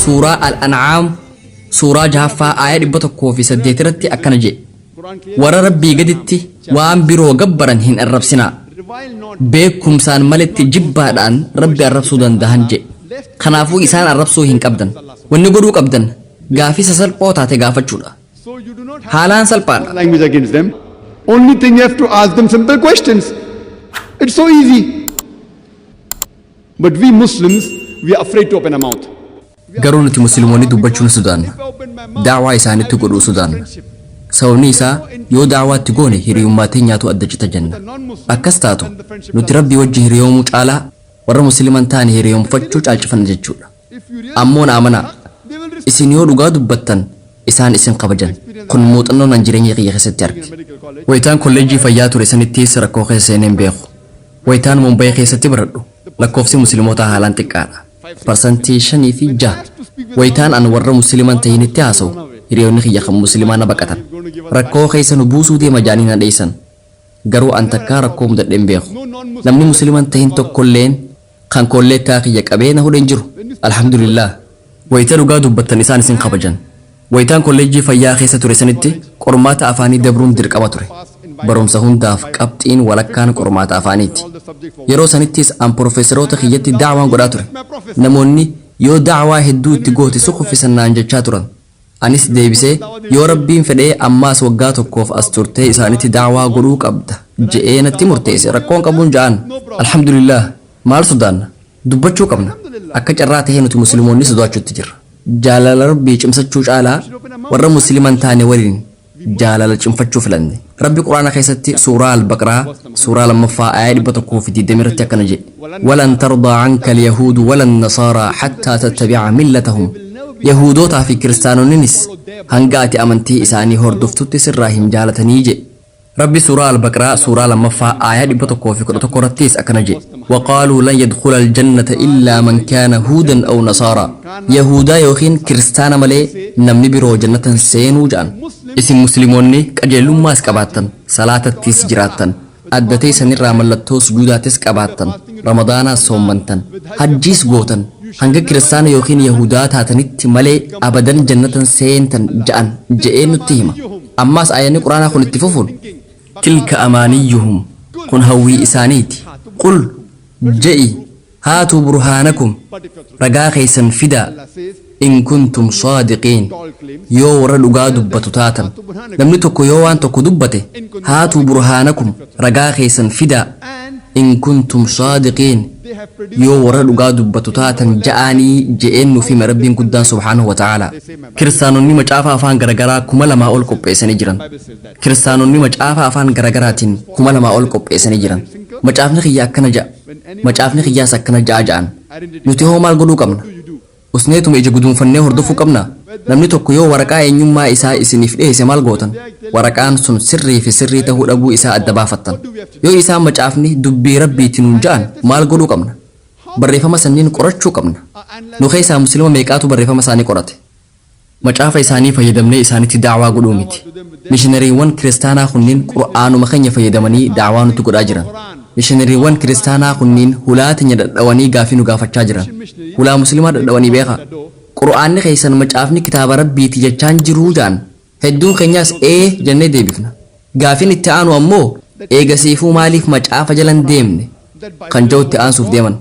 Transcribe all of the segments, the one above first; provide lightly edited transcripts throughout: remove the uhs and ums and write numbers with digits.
Suuraa Al-An'aam suuraa jahaffaa aaya 108 irratti akkana jedhe: "Warra Rabbii gaditti waan biroo gabbaran hin arrabsinaa. Beekumsaan maletti jibbaadhaan Rabbi arrabsuu dandahan" jedhe. Kanaafuu isaan arrabsuu hin qabdan. Wanni godhuu qabdan gaafii sasalphoo taate gaafachuudha. Haalaan salphaadha. Language against them. Only thing, you have to ask them simple questions. It's so easy. But we Muslims, we are afraid to open our mouth. Garuu nuti Musliimoonni dubbachuu ni sodaanna. Daawaa isaanitti godhuu sodaanna. Sababni isaa, yoo daawaatti goone hiriyummaa teenyaatu adda cita jenna. Akkas taatu nuti Rabbii wajji hiriyoomuu caalaa warra Musliiman taane hiriyoomfachuu caalchifanna jechuudha. Ammoo na amanaa. Isin yoo dhugaa dubbattan, isaan isin kabajan. Kun muuxannoo nan jireenya kiyya keessatti arge. Wayitaan kolleejjii fayyaa ture sanittis rakkoo keessa seenee hin beeku. Wayitaan Mumbai keessatti baradhu, lakkoofsi Musliimotaa haalaan xiqqaadha. 5% fi 6%. Wayitaan an warra Musliiman tahinitti haasa'u, hiriyoonni kiyya kan Musliimaa na baqatan. Rakkoo keessa nu buusuu deema jaanii na dheessan. Garuu an takkaa rakkoo mudadhee hin beeku. Namni Musliiman tahin tokkolleen kan kolleettaa kiyya qabee na hudhe hin jiru. Alhamdulillah. Wayita dhugaa dubbattan, isaan isin kabajan. Wayitaan kolleejjii fayyaa keessa ture sanitti qormaata afaanii dabruun dirqama ture. Barumsa hundaaf qabxiin walakkaan qormaata afaaniiti. Yeroo sanittis an profeesaroota kiyyatti daawaan godhaa ture. Namoonni yoo daawaa hedduu itti goote si kuffisan naan jechaa turan. Anis deebisee, yoo Rabbiin fedhee ammaas waggaa tokkoof as turtee isaanitti daawaa godhuu qabda je'ee natti murteesse, rakkoon qabuun ja'an. Alhamdulillah, maal sodaanna? Dubbachuu qabna. Akka carraa tahee nuti Musliimoonni sodaachuutti jirra. Jaalala Rabbii cimsachuu caalaa warra Musliiman taane waliin jaalala cimfachuu filanne. Rabbi Quraana keessatti suuraa Al-Baqraa suuraa lammaffaa aayaa 120 irratti akkana jedhe: "ولن ترضى عنك اليهود ولا النصارى حتى تتبع ملتهم." Yahudotaa fi Kiristaanonnis hanga ati amantii isaanii hordoftutti sirraa hin jaalatanii jedhe. Rabbi suuraa Al-Baqraa suuraa lammaffaa aayaa 111 irrattis akkana jedhe: "وقالوا لن يدخل الجنة إلا من كان هودا أو نصارى." Yahudaa yookiin Kiristaana malee namni biroo jannatan seenuu jedhan. Isin Musliimoonni qajeelummaas qabaattan, salaatattis jiraattan, adda teessanirraa mallattoo sujuudaatis qabaattan, Ramadaanaas soommantan, hajjiis gootan, hanga Kiristaana yookiin Yahudaa taatanitti malee abadan jannatan seentan ja'an je'ee nutti hima. Ammaas aayanni Quraanaa kun itti fufuun, "تلك أمانيهم." Kun hawwii isaaniiti. "قل" je'i, "هاتوا برهانكم." Ragaa keessan fidaa, "إن كنتم صادقين." Yoo warra dhugaa dubbatu taatan. Namni tokko yoo waan tokko dubbate, "هاتوا برهانكم." Ragaa keessan fidaa, "إن كنتم صادقين." Yoo warra dhugaa dubbatu taatan ja'anii je'een nuuf hima Rabbiin guddaan سبحانه وتعالى. Kiristaanonni macaafa afaan garagaraa 2000 ol qopheessanii jiran. Kiristaanonni macaafa afaan garagaraatiin 2000 ol qopheessanii jiran. Macaafni kiyya akkana ja'a, macaafni kiyyaas akkana ja'a ja'an. Nuti hoo maal godhuu qabna? Usneetuma ija guduunfannee hordofuu qabna? Namni tokko yoo waraqaa eenyummaa isaa isiniif dhiyeesse maal gootan? Waraqaan sun sirrii fi sirrii ta'uu dhabuu isaa adda baafattan. Yoo isaan macaafni dubbii Rabbiitti nuun ja'an, maal godhuu qabna? Barreeffama sanniin qorachuu qabna. Nu keessaa Musliima meeqaatu barreeffama isaanii qorate? Macaafa isaanii fayyadamnee isaanitti daawaa godhuu miti. Mishinariiwwan Kiristaanaa kunniin Qur'aanuma keenya fayyadamanii daawaa nutti godhaa jiran. Mishinariiwwan Kiristaanaa kunniin hulaa teenya dhadhawanii gaafii nu gaafachaa jiran. Hulaa Musliimaa dhadhawanii beekaa. Qur'aanni keessan macaafni kitaaba Rabbiiti jechaan jiruu ja'an. Hedduun keenyaas ee jennee deebifna. Gaafiin itti aanu ammoo, eegasiifuu maaliif macaafa jalan deemne kan ja'utti aansuuf deeman.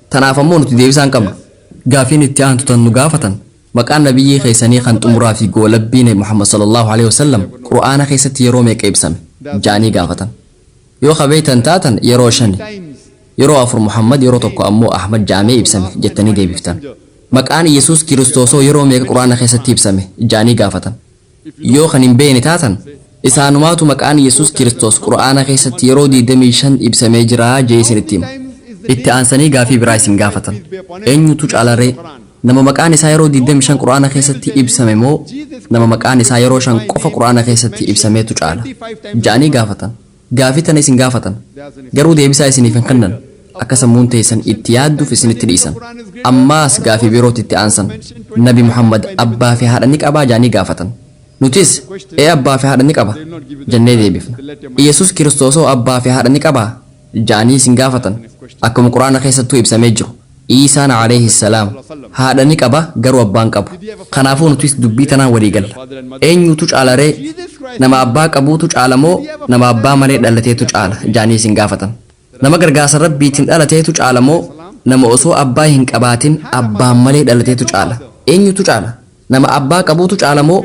Tanaaf ammoo nuti deebisaan qabna. Gaafiin itti aantu tan nu gaafatan, maqaan nabiyyii keessanii kan xumuraa fi goolabbii Nabi Muhammad صلى الله عليه وسلم Qur'aana keessatti yeroo meeqa ibsame ja'anii gaafatan. Yoo kabeeytan taatan, yeroo shani. Yeroo afur Muhammad, yeroo tokko ammoo Ahmad ja'amee ibsame jettanii deebiftan. Maqaan Yesuus Kiristoosoo yeroo meeqa Qur'aana keessatti ibsame ja'anii gaafatan. Yoo kan hin beekne taatan, isaanumaatu maqaan Yesuus Kiristoos Qur'aana keessatti yeroo 25 ibsamee jira jee isinitti hima. Itti aansanii gaafii biraa isin gaafatan. Eenyutu caalaree? Nama maqaan isaa yeroo 25 Qur'aana keessatti ibsame moo nama maqaan isaa yeroo shan qofa Qur'aana keessatti ibsameetu caala ja'anii gaafatan. Gaafii tana isin gaafatan. Garuu deebisaa isiniif hin kennan. Akka sammuun teessan itti yaadduuf isinitti dhiisan. Ammaas gaafii birootti itti aansan. Nabi Muhammad abbaa fi haadha ni qabaa ja'anii gaafatan. Nutis ee, abbaa fi haadha ni qaba jennee deebifna. Yesuus Kiristoosoo abbaa fi haadha ni qabaa ja'anii isin gaafatan. Akkuma Quraana keessattuu ibsamee jiru. Iisaan alayhi salaam haadha ni qaba, garuu abbaan qabu. Kanaafuu nutis dubbii tanaan walii galla. Eenyutu caalaree? Nama abbaa qabuutu caala moo nama abbaa malee dhalateetu caala jaanii isin gaafatan? Nama gargaarsa Rabbiitiin dhalateetu caala moo nama osoo abbaa hin qabaatin abbaan malee dhalateetu caala? Eenyutu caala? Nama abbaa qabuutu caala moo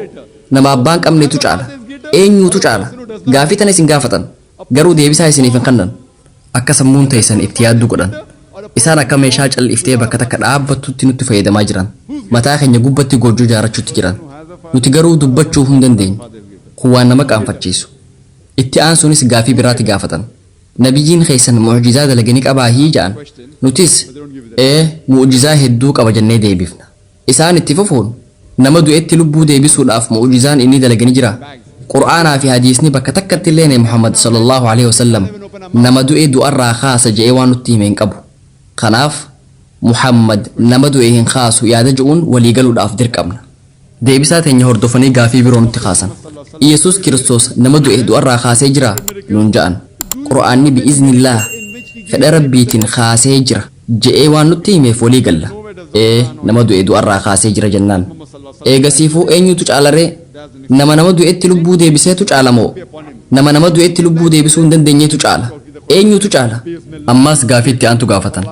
nama abbaan qabneetu caala? Eenyutu caala? Gaafii tana isin gaafatan, garuu deebisaa isiniif hin kennan. Akka sammuun teessan itti yaaddu godhan. Isaan akka meeshaa cal'iftee bakka takka dhaabbattutti nutti fayyadamaa jiran. Mataa keenya gubbatti goojjoo ijaarrachuutti jiran. Nuti garuu dubbachuu hin dandeenyu. Kun waan nama qaanfachiisu. Itti aansuunis gaafii biraatti gaafatan. Nabiyyiin keessan mu'jizaa dalage ni qabaahii ja'an. Nutis ee, mu'jizaa hedduu qaba jennee deebifna. Isaan itti fufuun, nama du'etti lubbuu deebisuudhaaf mu'jizaan inni dalage ni jira? Qur'aanaa fi hadiisni bakka takkatti illee Nabi Muhammad sallallahu alaihi wasallam nama du'e du'arraa kaasa je'ee waan nutti hime hin qabu. Kanaaf Muhammad nama du'e hin kaasu yaada je'uun walii galuudhaaf dirqamna. Deebisaa teenya hordofanii gaafii biroo nutti kaasan. Iyesuus Kiristoos nama du'e du'arraa kaasee jira nuun ja'an. Qur'aanni bi'iznillah, fedha Rabbiitiin kaasee jira je'ee waan nutti himeef walii galla. Ee, nama du'e du'arraa kaasee jira jennaan. Eegasiifuu eenyutu caalaree? Nama nama du'etti lubbuu deebiseetu caala moo nama nama du'etti lubbuu deebisuu hin dandeenyeetu caala? Eenyutu caala? Ammaas gaafii itti aantu gaafatan.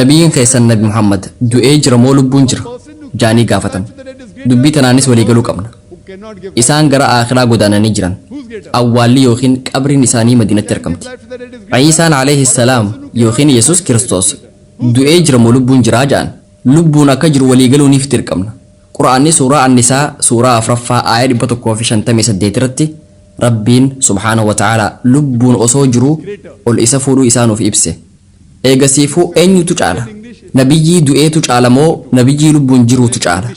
Nabiyyiin keessan Nabi Muhammad du'ee jira moo lubbuun jira jaanii gaafatan. Dubbii tanaanis walii galuu qabna. Isaan gara aakhiraa godaananii jiran. Awwaalli yookiin qabriin isaanii Madiinatti argamti. Iisaan alayhi salaam yookiin Yesus Kiristoos du'ee jira moo lubbuun jiraa ja'an. Lubbuun akka jiru walii galuuniif dirqamna. Qura'aanni suuraa Annisaa suuraa 4ffaa aaya 158 irratti Rabbiin subhaanahu wa ta'aalaa lubbuun osoo jiruu ol isa fuudhuu isaa nuuf ibse. Eegasiifuu eenyutu caala? Nabiyyii du'eetu caala moo nabiyyii lubbuun jiruutu caala?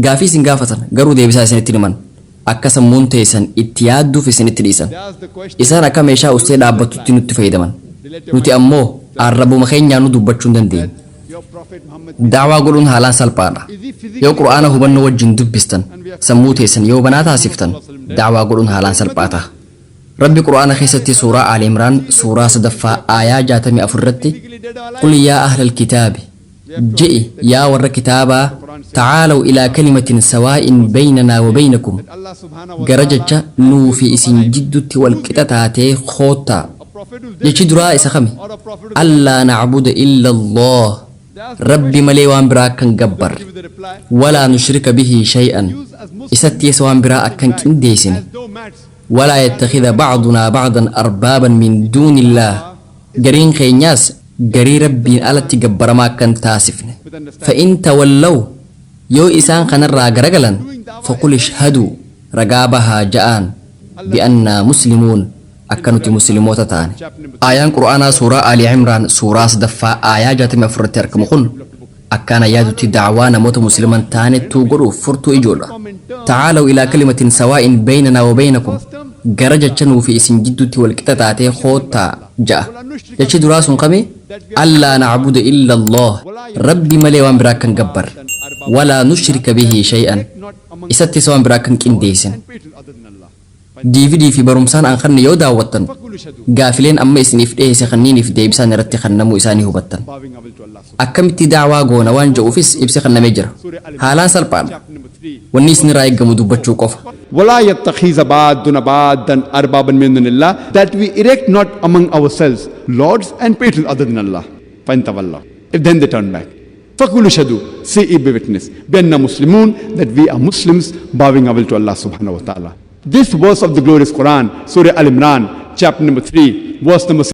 Gaafii isin gaafatan, garuu deebisaa isinitti himan. Akka sammuun teessan itti yaadduuf isinitti dhiisan. Isaan akka meeshaa ustee dhaabbattutti nutti fayyadaman. Nuti ammoo arrabuma keenyaanuu dubbachuu hin dandeenyu. Da'waa godhuun haalaan salphaadha. Yoo Qur'aana hubannoo wajjin dubbistan, sammuu teessan yoo banaa taasiftan, da'waa godhuun haalaan salphaa ta'a. Rabbi Qur'aana keessatti suuraa Aali Imraan suuraa sadaffaa aayaa 64 irratti, "Qul yaa ahlal kitaabi", je'i yaa warra kitaabaa, "ta'aalaw ilaa kalimatin sawaa'in baynanaa wa baynakum", gara jecha nuu fi isin jiddutti wal qixa taatee koottaa. Jechi duraa isa kami? "Allaa na'buda illa Allah", Rabbi malee waan biraa akka hin gabbarre, "walaa nushrika bihi shay'an", isatti isa waan biraa akka hin qindeessine, "walaa yattakhidha ba'dunaa ba'dan arbaaban min duunillaah", gariin keenyaas garii Rabbiin alatti gabbaramaa akka hin taasifne. "Fa'in tawallaw", yoo isaan kanarraa garagalan, "faqul ishhaduu", ragaa bahaa ja'aan, "bi'annaa muslimuun", akka nuti Musliimoota taane. Aayaan Qur'aanaa suuraa Ali Imraan suuraa sadaffaa aayaa 64 irratti argamu kun akkaan yaadutti da'waa namoota Musliman taanettuu godhuuf furtuu ijoodha. "Ta'aalaw ilaa kalimatin sawaa'in baynanaa wa baynakum", gara jecha nuu fi isin jidduutti wal qixa taatee koottaa ja'a. Jechi duraa sun kami? "Allaa na'buda illa Allah", Rabbi malee waan biraa akka hin gabbarre, "walaa nushrika bihi shay'an", isatti isa waan biraa akka hin qindeessine. DVD fi barumsaan an kanne yoo daawwattan, gaafileen amma isiniif dhiyeesse kanniiniif deebisaan irratti kennamuu isaanii hubattan. Akkamitti da'waa goona waan jedhuufis ibsi kennamee jira. Haalaan salphaadha. Wanni isinirraa eeggamu dubbachuu qofa. ولا يتخذ بعضنا بعضا أربابا من دون الله, that we erect not among ourselves lords and patrons other than Allah. فإن تولوا, if then they turn back, فقولوا اشهدوا, say ye, be witness, بأننا مسلمون, that we are Muslims bowing our will to Allah subhanahu wa ta'ala. This verse of the glorious Quran, Surah Al Imran, chapter number 3, verse number